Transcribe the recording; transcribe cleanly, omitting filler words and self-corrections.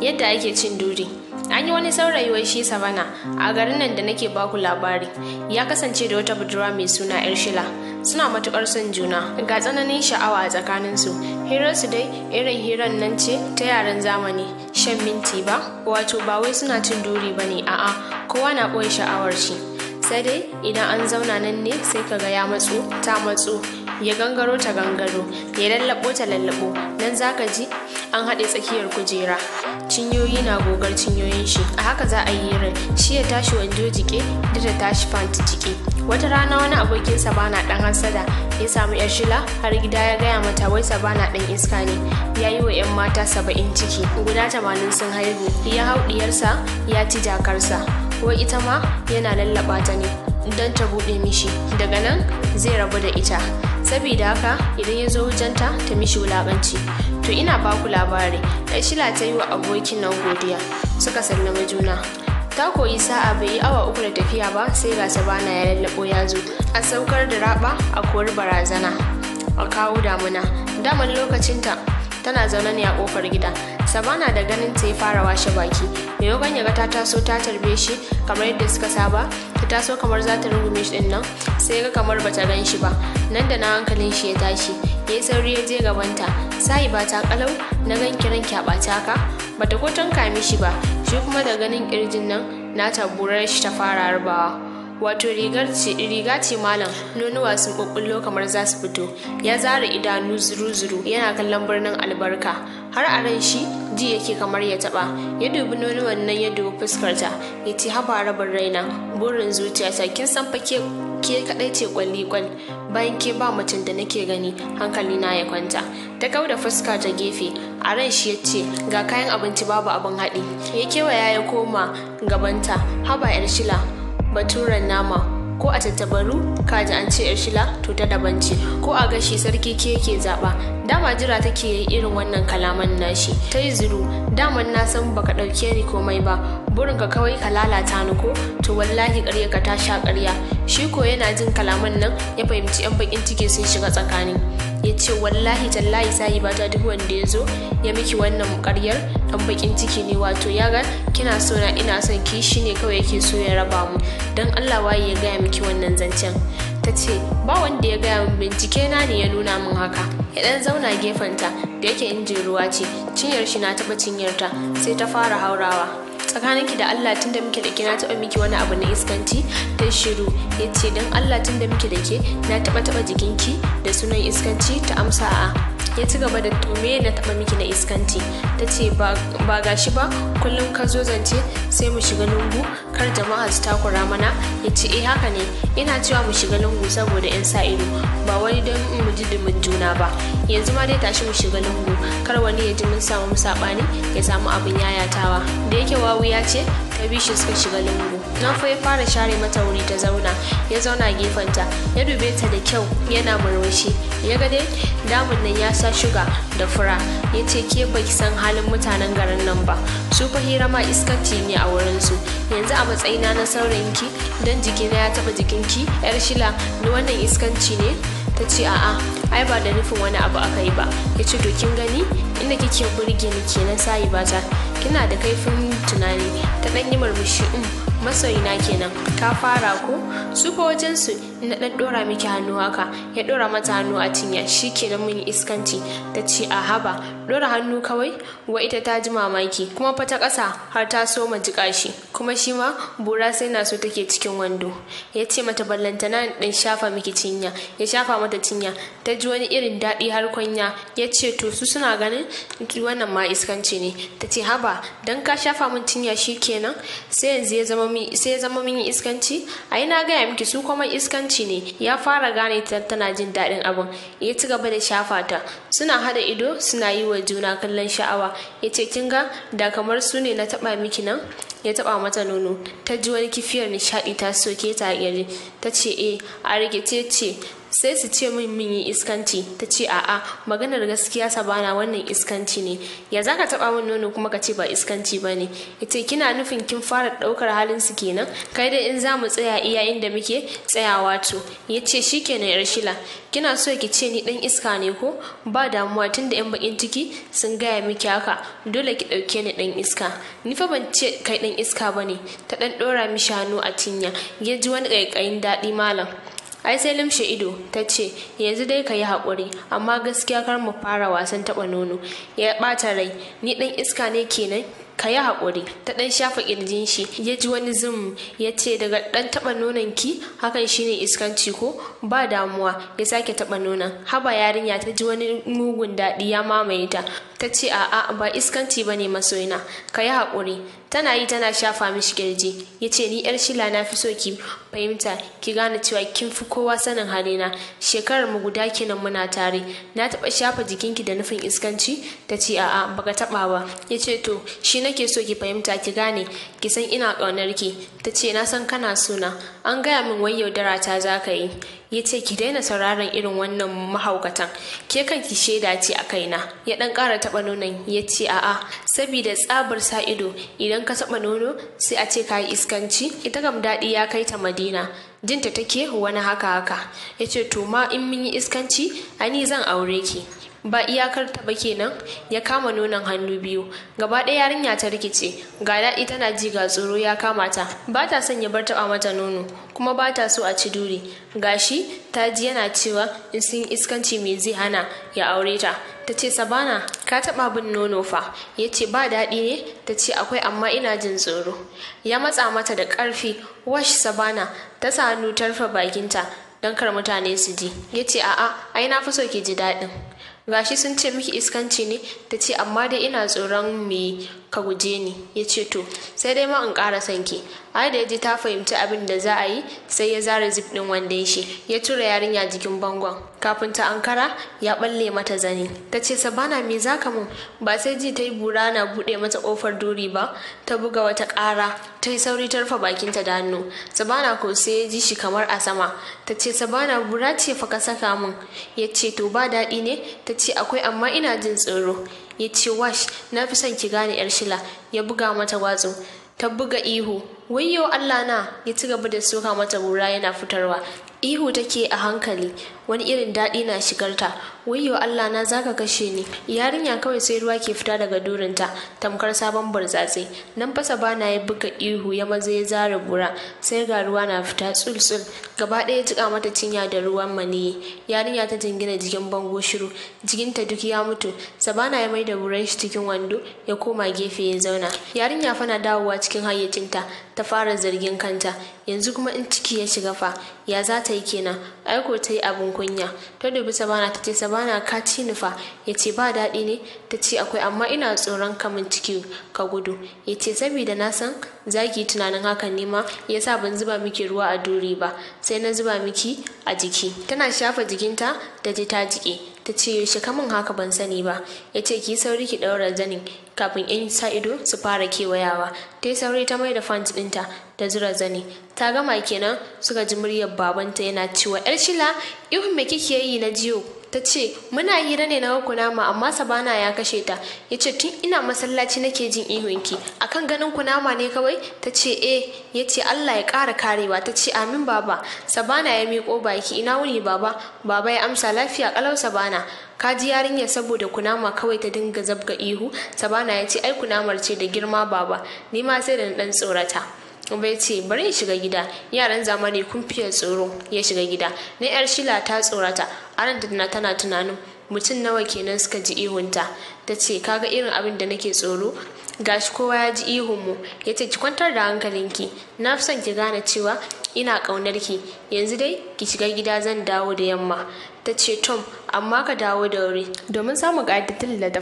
Yadda ake cin duri. An yi wani saurayi wai shi Savana a garin nan da nake baku labari. Ya kasance da wata budurwa mai suna 'Yar Shila. Suna matukar son juna, ga tsananin sha'awa a tsakaninsu. Hirarsu dai irin hirar nan ce ta yaran zamani, shan minti ba, wato ba wai suna cin duri ba ne, a'a, kowa na ɓoye sha'awar shi. Sai dai idan an zauna nan ne sai kaga ya matsu, ta matsu, ya gangaro ta gangaro, ya lallabo ta lallabo, nan zaka ji an haɗe tsakiyar kujera. Cinyoyi na gogar cinyoyin shi, a haka za a yi hirar, shi ya tashi wando jike, ita ta tashi pant jike. Wata rana wani abokin Sabana ɗan hassada ya samu 'Yar Shila har gida ya gaya mata wai Sabana ɗan iska ne, ya yi wa 'yan mata 70 ciki, guda 80 sun haihu, ya hau ɗiyarsa ya ci jakarsa. Wai ita ma yana lallaba ta ne don ta buɗe mishi, daga nan zai rabu da ita. Sabida haka idan ya zo wajenta ta mishi wulaƙanci. To ina baku labari, 'Yar Shila ta yi wa abokin nan godiya, suka sallama juna. Ta koyi sa'a bai yi awa 3 da tafiya ba sai ga Sabana ya lallabo ya zo. A saukar da raba a kori barazana, a kawo damuna. Daman lokacinta tana zaune ne a kofar gida. Sabana da ganin ta ya fara washe baki. Maimakon ya ga ta taso ta tarbe shi kamar yadda suka saba, ta taso kamar za ta rungume shi din nan, sai ga kamar bata gan shi ba. Nan da nan hankalin shi ya tashi, ya yi sauri ya je gabanta. Sai ba ta kalau na gan kiran ki a ɓace haka, bata ko tanka mishi ba. Shi kuma da ganin kirjin nan nata burar shi ta fara harbawa. Wato riga ce malam, nonuwa sun ɓuɓɓullo kamar za su fito. Ya zara idanu zuru-zuru yana kallon birnin albarka. Har a ran shi ji yake kamar ya taɓa. Ya dubi nonuwan nan ya dubi fuskarta. Ya ce haba rabin raina, burin zuciyata, kin san fa ke kaɗai ce kwalli-kwal. Bayan ke ba macen da nake gani hankali na ya kwanta. Ta kau da fuska ta gefe. A ran shi ya ce ga kayan abinci babu abin haɗi. Ya kewaya ya koma gabanta. Haba 'Yar Shila, baturen nama, ko a tattabaru kaji an ce 'Yar Shila to ta daban ce, ko a gashi sarki ke yake zaba. Dama jira take yi irin wannan kalaman nashi. Ta yi zuru, daman na san baka ɗauke ni komai ba, burinka kawai ka lalata ni ko, to wallahi ƙarya ka ta sha ƙarya. Shi ko yana jin kalaman nan ya fahimci 'yan bakin ciki sun shiga tsakani. Ya ce wallahi tallahi sahiba ta, duk wanda ya zo ya miki wannan ƙaryar ɗan bakin ciki ne, wato ya ga kina so na ina son ki, shi ne kawai yake so ya raba mu. Don Allah waye ya gaya miki wannan zancen? Ta ce ba wanda ya gaya min, bincike na ne ya nuna min haka. Ya ɗan zauna gefenta da yake injin ruwa ce, cinyar shi na taɓa cinyarta, sai ta fara haurawa. Tsakaninki da Allah tunda muke da ke na taɓa miki wani abu na iskanci? Ta shiru. Ya ce don Allah tunda muke da ke na taɓa jikinki da sunan iskanci? Ta amsa a'a. Ya ci gaba da to me na taɓa miki na iskanci? Ta ce ba gashi ba, kullum ka zo zance sai mu shiga lungu kar jama'a su takura mana. Ya ce eh haka ne, ina cewa mu shiga lungu saboda 'yan sa ido, ba wani don mu ji dumin juna ba. Yanzu ma dai tashi mu shiga lungu kar wani ya ji mun samu saɓani ya samu abin yayatawa. Da yake wawu ya ce ta bi shi suka shiga lungu. Nan fa ya fara share mata wuri ta zauna, ya zauna gefenta, ya dube ta da kyau yana murmushi. Ya ga dai damun nan ya sa shuga da fura. Ya ce ke baki san halin mutanen garin nan ba, su fa hira ma iskanci ne a wurin su. Yanzu a matsayina na saurayinki don jikina ya taba jikinki 'Yar Shila, ni wannan iskanci ne? Ta ce a'a, ai ba da nufin wani abu aka yi ba. Ya ce to kin gani inda kike burge ni kenan sahibata, kina da kaifin tunani. Ta ɗan yi murmushi, masoyina kenan, ka fara ko? Su fa wajen su na ɗan ɗora miki hannu haka. Ya ɗora mata hannu a cinya, shi kenan mun yi iskanci. Ta ce a haba, ɗora hannu kawai? Wa ita ta ji mamaki, kuma fa ta ƙasa har ta soma jiƙa shi, kuma shi ma bura sai na so take cikin wando. Ya ce mata ballantana ɗan shafa miki cinya. Ya shafa mata cinya, ta ji wani irin daɗi har kwanya. Ya ce to su suna ganin wannan ma iskanci ne. Ta ce haba, dan ka shafa min cinya shi kenan sai yanzu ya zama min iskanci? Ai na gaya miki su kuma iskanci ne. Ya fara gane ta tana jin daɗin abin. Ya ci gaba da shafa ta, suna haɗa ido suna yi wa juna kallon sha'awa. Ya ce kin ga da kamar su ne na taɓa miki nan? Ya taɓa mata nono. Ta ji wani kifiyar nishaɗi ta soke ta a ƙirji. Ta ce eh, a rikice ce Sai su ce min mun yi iskanci. Ta ce a'a, maganar gaskiya Sabana, wannan iskanci ne. Ya zaka taba min nono kuma ka ce ba iskanci bane? Yace kina nufin kin fara daukar halin su kenan? Kai dai in zamu tsaya iya inda muke tsayawa to. Yace shikenan yar Shila, kina so ki ce ni dan iska ne ko? Ba damuwa, tunda yan bakin ciki sun gaya miki haka, dole ki dauke ni dan iska. Ni fa ban ce kai dan iska bane. Ta dan dora mishi hannu a cinya, ya ji wani kaikayin daɗi malam. Ai sai limshe ido ta ce yanzu dai ka yi haƙuri, amma gaskiya kar mu fara wasan taɓa nono. Ya ɓata rai, ni ɗan iska ne kenan? Ka yi haƙuri. Ta ɗan shafa ƙirjin shi, ya ji wani zum. Ya ce daga ɗan taɓa nonon ki hakan shine iskanci ko? Ba damuwa. Ya sake taɓa nonon. Haba yarinya ta ji wani mugun daɗi ya mamaye ta. Ta ce a'a, ba iskanci ba ne masoyina, ka yi haƙuri. Tana yi tana shafa mishi ƙirji. Ya ce ni yar Shila na fi so ki fahimta, ki gane cewa kin fi kowa sanin halina. Shekarar mu guda kenan muna tare, na taɓa shafa jikinki da nufin iskanci? Ta ce a'a, baka taɓa ba. Ya ce to shi nake so ki fahimta, ki gane, ki san ina ƙaunar ki. Ta ce na san kana sona, an gaya min wai yaudara ta za ka yi. Ya ce ki daina sauraron irin wannan mahaukatan, ke kanki shaida ce a kaina. Ya ɗan ƙara taɓa nonon. Ya ce a'a, sabida tsabar sa ido idan ka taɓa nono sai a ce ka yi iskanci. Ita kam daɗi ya kai ta Madina, jinta take wani haka haka. Ya ce to ma in mun yi iskanci ani zan aure ki. Ba iyakar ta ba kenan. Ya kama nonon hannu biyu. Gaba ɗaya yarinya ta rikice, ga daɗi tana ji, ga tsoro ya kama ta. Ba ta son ya bar taɓa mata nono, kuma ba ta so a ci duri. Gashi ta ji yana cewa in sun iskanci me zai hana ya aure ta. Ta ce Sabana, ka taɓa bin nono fa. Ya ce ba daɗi ne? Ta ce akwai, amma ina jin tsoro. Ya matsa mata da ƙarfi. Wash Sabana ta sa hannu ta rufe bakinta don kar mutane su ji. Ya ce a'a, ai na fi so ki ji daɗin. Gashi sun ce miki iskanci ne. Ta ce amma dai ina tsoron me ka guje ni. Ya ce to sai dai ma in ƙara son ki. Ai da ya ji ta fahimci abin da za a yi, sai ya zara zip ɗin wandon shi, ya tura yarinya jikin bangon. Kafin ta ankara ya balle mata zani. Ta ce Sabana, me za ka mun? Ba sai ji ta yi bura na buɗe mata ƙofar duri ba, ta buga wata ƙara, ta yi sauri ta rufe bakinta da hannu. Sabana ko sai ya ji shi kamar a sama. Ta ce Sabana, bura ce fa ka saka mun. Ya ce to ba daɗi ne? Ta ce akwai, amma ina jin tsoro. Ya ce wash, na fi son ki gane yar Shila. Ya buga mata gwatsu. Ta buga ihu, wayyo Allah na. Ya ci gaba da soka mata bura yana fitarwa. Ihu take a hankali, wani irin daɗi na shigarta. Wayyo Allah na, zaka kashe ni. Yarinya kawai sai ruwa ke fita daga durinta tamkar sabon burtsatse. Nan fasa bana ya buga ihu, ya maza ya zara bura, sai ga ruwa na fita tsul-tsul. Gaba ɗaya jika mata cinya da ruwan maniyi. Yarinya ta jingina jikin bango shiru, jikinta duk ya mutu. Sabana ya mai da buran shi cikin wando, ya koma gefe ya zauna. Yarinya fa na dawowa cikin hayyacinta, ta fara zargin kanta. Yanzu kuma in ciki ya shiga fa, ya za ta yi kenan? Aiko ta yi abin kunya. Ta dubi Sabana ta ce Sabana, ka ci ni fa. Ya ce ba daɗi ne? Ta ce akwai, amma ina tsoron kamun ciki ka gudu. Ya ce saboda na san za ki yi tunanin hakan ne ma ya sa ban zuba miki ruwa a duri ba, sai na zuba miki a jiki. Tana shafa jikinta da ji ta jike. Ta ce yaushe kamun haka ban sani ba. Ya ce ki sauri ki ɗaura zanin kafin yan sa ido su fara kewayawa. Ta yi sauri ta mai da fant ɗinta da zura zani. Ta gama kenan suka ji muryar babanta yana cewa yar Shila, ihun me kike yi na jiyo? Ta ce muna hira ne na kunama, amma Sabana ya kashe ta. Ya ce tun ina masallaci nake jin ihunki, akan ganin kunama ne kawai? Ta ce eh. Ya ce Allah ya ƙara karewa. Ta ce amin baba. Sabana ya miƙo baki, ina wuni baba? Baba ya amsa lafiya kalau Sabana. Ka ji yarinya saboda kunama kawai ta dinga zabga ihu. Sabana ya ce ai kunamar ce da girma baba, ni ma sai da na ɗan tsorata. Bai ce bari in shiga gida, yaran zamani kun fiye tsoro. Ya shiga gida. Na yar Shila ta tsorata, aranta tana tunanin mutum nawa kenan suka ji ihunta. Ta ce kaga irin abin da nake tsoro, gashi kowa ya ji ihun mu. Ya ce ki kwantar da hankalinki, na fi son ki gane cewa ina ƙaunar ki. Yanzu dai ki shiga gida, zan dawo da yamma. Ta ce Tom, amma ka dawo da wuri. Domin samun ƙayatattun littattafai.